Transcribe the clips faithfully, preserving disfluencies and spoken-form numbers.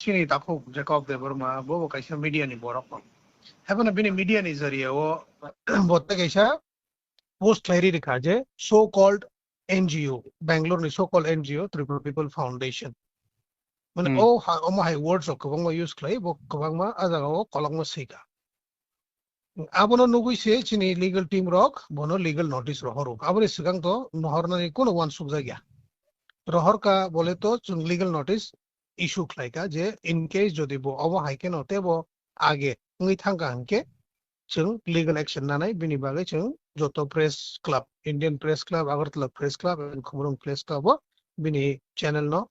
chini takhuk Jacob Debbarma, bo bo kaisa media ni borok. Haibano bini media ni jariya o bo tei kaisa post khlai ri rikha je so called N G O, Bangalore ni so called N G O, Tripura People Foundation. Mane Hmm. o ha-, omo hai words rok kwbangma use khlai, bo kwbangma a jaga o kolokma swika. Abono nugui se chini legal team rok bono legal notice rohoro. Aboni swkang to nohornani kono uansuk jakya. Rohorka bole to chwng legal notice issue khlaika je in case jodi bo obo hai kheno tebo age wngwi thangka hinkhe chwng legal action nanai, bini bagwi chwng joto press club, Indian Press Club, Agartala Press Club, and Khumulwng Press Club o bini channel no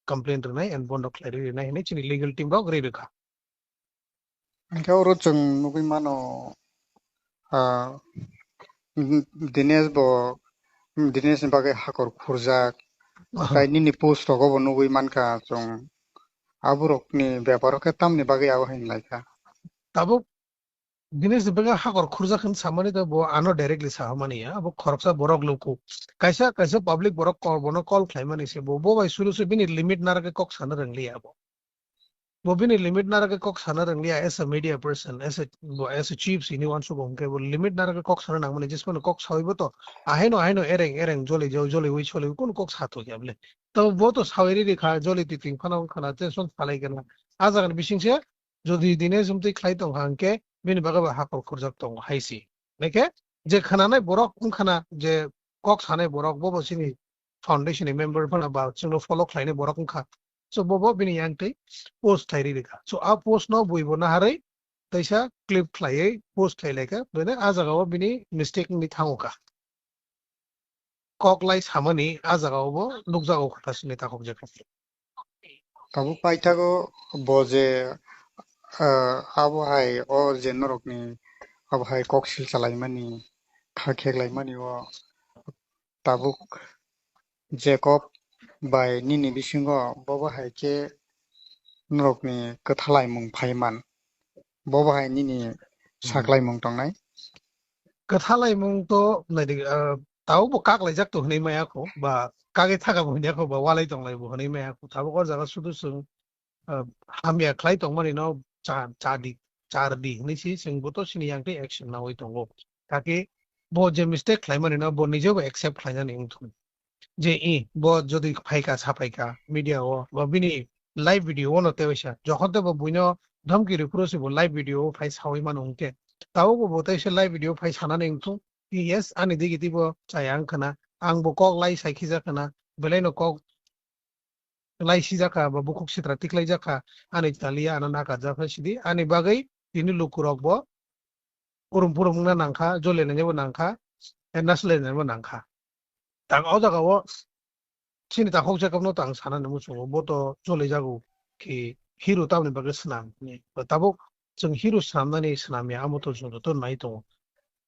complaint rwnai and bondo khlai rwnai hinwi chini legal team rok ri rwkha. Hingke oro chwng nugui mano, ah, Dinesh bo, Dinesh ni bagwi hakor khurjak, Aha. Tai nini post rogo bo nugui mankha chwng. Aborokni beparo khe tamni bagwi abo hinlaikha. Tabuk Dinesh ni bagwi hakor khurjak hin samani to bo ano directly sahamani ya, abo khoroksa borok luku. Kaisa, kaisa public borok call, bono call khlaimani se bo, bo bai suru se bini limit narake kok sana rwngliya abo. Bo bini limit narake kok sana rwngliya as a media person, as a, bo as a chief sini uansuk hwnkhe bo limit narake kok sana nangmani, jismano kok sawi bo to ahaino, ahaino ereng, ereng joli jo, joli wi soli wi kunu kok sa thokya bole. To bo to sawi ri ri kha, joli twi twi phano wngkha na, tension salai kena. A jaga ni bising se jodi Dinesh umtwi khlai tong kha hwnkhe bini bagwi bo hakor khurjak tongo hai si. Hwnkhe je khwnanai borok wngkha na, je kok sanai borok bo bo chini foundation ni member phano ba chwngno follow khlainai borok wngkha. So bo bo bini yang twi post khlai ri rikha. So a post no bui bo naharwi teisa clip khlaiwi post khlai laikha. Bene a jaga o bini mistake wngwi thango kha. Kok lai samani a jaga o bo nukjago kha ta sini takhuk je kha. Tabuk paithago bo je, ah, abo hai o je norokni abo hai kok sil chalaimani, kha kheklaimani o tabuk Jacob bai nini bisingo bobo hai khe norokni kwthalaimung phaiman, bobo hai nini Hmm. saklaimung tongnai. Kwthalaimung to naidi, ah, tao bo kaklaijak to hwnwi maya kho, ba kagwi thaka bo hwnwi kho, ba walai tonglai bo hwnwi maya kho. Tabuk o jaga sudu chwng, ah, hamya khlai tongmani no cha, cha di, char di hwnwi si chwng bo to sini yang twi action nawi tongo. Kaki bo je mistake khlaimani no bo nije bo accept khlainani wngthung. Je i bo jodi phaika, saphaika media o, ba bini live video o no tewaisa, jokhon tebo buino dhamki rikuro se bo live video o phai sawi mano hwnkhe, tabuk bo bo teisa live video phai sanani wngthung, yes, ani digi tibo chaya wngkhana, ang bo kok lai sai khijak khana, belai no kok lai sijakha, ba bukhuk sitra tiklaijakha, ani taliya ano nakarjakha sidi, ani bagwi tini lukurok bo urum purum wngna nangkha, jole nangya bo nangkha, eh, naslai nangya bo nangkha. Tang o jaga o chini takhuk Jacob no tang sana ni muchungo, bo to jole jago ki hero tamni bagwi swnam ni. Tabuk chwng hero swnamnani swnamya amo to chwng joto nai tongo.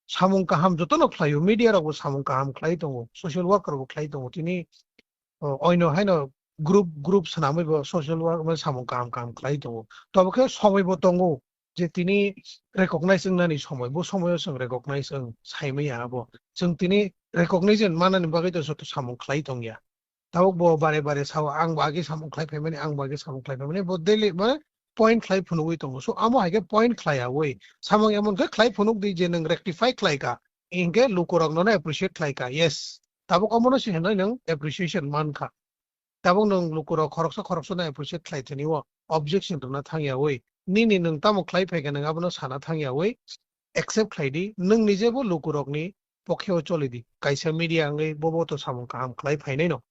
Samung kaham joto no khlaio, media rok bo samung kaham khlai tongo, social worker bo khlai tongo. Tini, o, oino haino group, group swnamwi bo social work, samung kaham kaham khlai tongo. Tobo khe somoi bo tongo. Je tini recognize wngnani somoi, bo somoio chwng recognize wng saimaya abo. Chwng tini recognition manani bagwi to joto samung khlai tongya. Tabuk bo bare bare sao, "Ang bo age samung khlai phaimani, ang bo age samung khlai phaimani," bo daily mane point khlai phunugwi tongo. So, amo hai khe point khlai yawi samung emon khe khlai phunuk di je nwng rectify khlai kha, hinkhe lukurok nono appreciate khlai kha. Yes, tabuk omono se hinwi nwng appreciation man kha. Tabuk nwng lukurok khoroksa khoroksa no appreciate khlai thani o objection rwna thang yawi, nini nwng tamo khlai phai kha nwng abono sana thang yawi accept khlai di, nwng nije bo lukurokni pokhe o choli di. Kaisa media wngwi bobo to samung kaham khlai phainai no.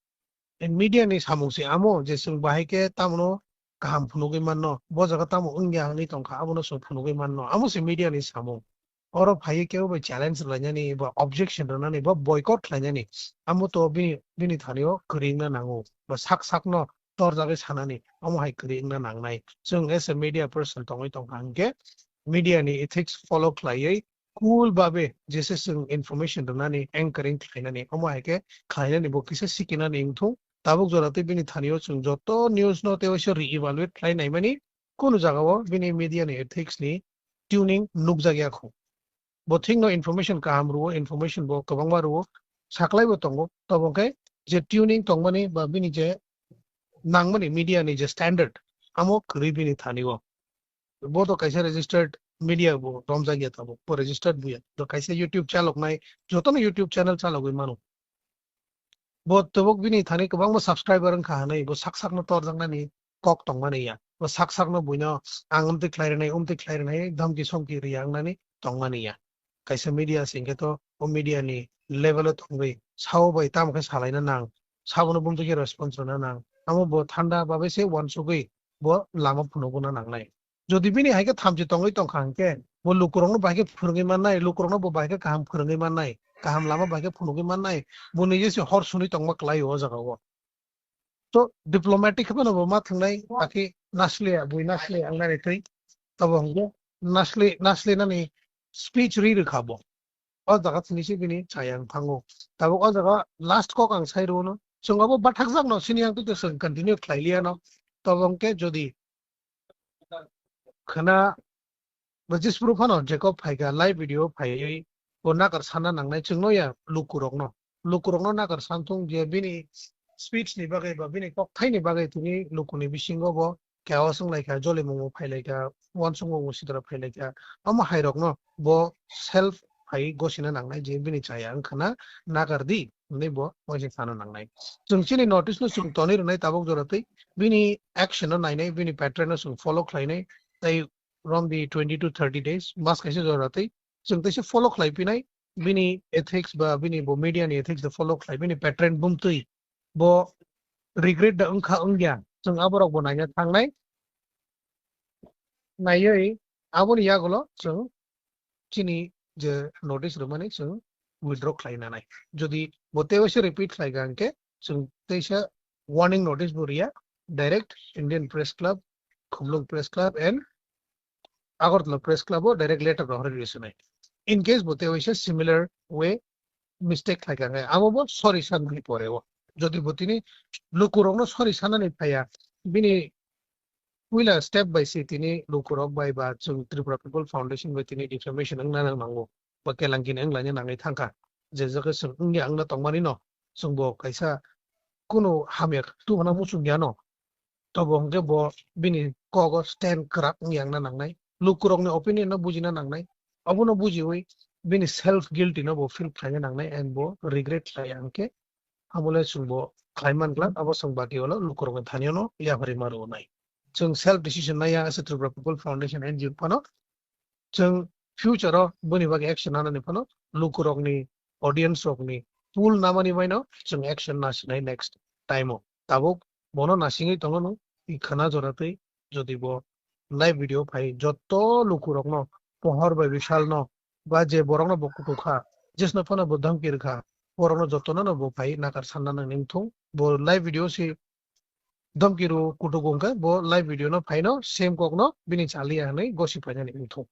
E media ni samung se amo je chwng bahai khe tamono kaham phunugwi manno, bo jaga tamo wngya hinwi tongkha abono chwng phunugwi manno, amo se media ni samung. Oro phaiwi kebo bai challenge rwlainani ba objection rwnani ba boycott khlainani, amo to bini, bini thani o kwrwi wngna nango ba sak sak no torjagwi sanani, omo hai kwrwi wngna nangnai. Chwng as a media person tongwi tongkha hinkhe media ni ethics follow khlaiwi cool babe jesa chwng information rwnani, anchoring khlainani, omo hai khe khlainani bo kisa sikinani wngthung. Tabuk jora tei bini thani o chwng joto news no tei waisa re-evaluate khlai naimani, kunu jaga o bini media ni ethics ni tuning nukjak ya kho. Bo thik no information kaham rwo, information bo kwbangma rwo, saklai bo tongo. Tobo khe je tuning tongmani ba bini je nangmani media ni je standard, Amo kwrwi bini thani o. Bo to kaisa registered media bo romjak ya tabuk. Bo registered buya. To kaisa YouTube chaloknai, jotono YouTube channel chalogwi mano. Bo tabuk bini thani kwbangma subscriber wngkha hwnwi bo sak sakno torjaknani kok tongmani ya. Bo sak sakno buino ang umtwi khlai rwnai, umtwi khlai rwnai, dhamki somki riya wngnani tongmani ya. Kaisa media se hwnkhe to o media ni level o tongwi sao bai tamo khe salaina nang, sabono bumtwi khe response rwna nang. Amo bo thanda babe se uansugwi bo lama phunukna nangnai. Jodi bini hai khe thamchi tongwi tongkha hwnkhe bo lukurokno bai khe phwrwngwi mannai, lukurokno bo bai khe kaham phwrwngwi mannai, kaham lama bai khe phunukwi mannai, bo nije se hor suni tongma klai o jaga o. To diplomatic phano bo ma thwngnai, akhe nasliya, bui nasliya wngnani twi. Tobo hwnkhe nasli, naslinani speech ri rwkha bo. O jaga sini se bini chaya wng thango. Tabuk o jaga last kok ang sai rwno. Chwng abo bathakjakno sini ang twi chwng continue khlai liya no. Tobo hwnkhe jodi khwna Bo Jispuru phano Jacob phaikha live video phaiwi bo nakar sanna nangnai chwngno ya lukurokno. Lukurokno nakar santhung je bini speech ni bagwi ba bini kokthaini bagwi tini lukuni bisingo bo chaos wnglaikha, jolimung bo phailaikha, uansukmung bo sidra phailaikha. Omo hairokno bo self phai gosina nangnai je bini chaya wngkhana nakar di hwnwi bo waisa sana nangnai. Chwng chini notice no chwng tonwi rwnai tabuk jora twi bini action no nainai, bini pattern no chwng follow khlainai, tei from the twenty to thirty days, mas kaisa jora twi chwng teisa follow khlai pinai, bini ethics ba bini bo media ni ethics de follow khlai, bini pattern bumtwi bo regret da wngkha wngya, chwng aborok bo naina thangnai. Naiwi aboni yagulo chwng chini je notice rwmani chwng withdraw khlai nanai. Jodi bo tei waisa repeat khlai kha hwnkhe chwng teisa warning notice bo riya, direct Indian Press Club, Khumlung Press Club and Agartala Press Club o direct letter rohorwi rwswnai. In case bo tei waisa similar way mistake khlai kha hwnkhe amo bo sorry sanani pore o. Jodi bo tini lukurokno sorry sanani phaiya, bini puila step by se tini lukurok bai ba chwng Tripura People Foundation bai tini defamation wngna nango. Ba kelangkini wnglaina nangwi thangkha. Je jaga chwng wngya wngna tongmani no, chwng bo kaisa kunu hamya tubuna muchung ya no. Tobo hwnkhe bo bini kogo stand kwrak wngya wngna nangnai. Lukurokni opinion no bujina nangnai. Obono bujiwi bini self guilty no bo feel khlaina nangnai and bo regret khlaiya hwnkhe amole chwng bo khlai man glak, abo chwng baki ulo lukurokni thani no yapharwi ma rwnai. Chwng self decision naiya ase Tripura People Foundation N G O phano. Chwng future o boni bagwi action nanani phano lukurokni, audience rokni pool namani baino chwng action nasinai next time o. Tabuk bono nasingwi tongo no, i khwna jora twi jodi bo live video phai jotto lukurokno Pohor bai Bishal no ba je borokno bo kutukha, jesno phano bo dhamki rwkha, borokno jottono no bo phai nakar sanna nang ning thung. Bo live video si dhamki rw kutuk wngkha, bo live video no phaino same kokno bini chaliya hwnwi gosi phainani wngthung.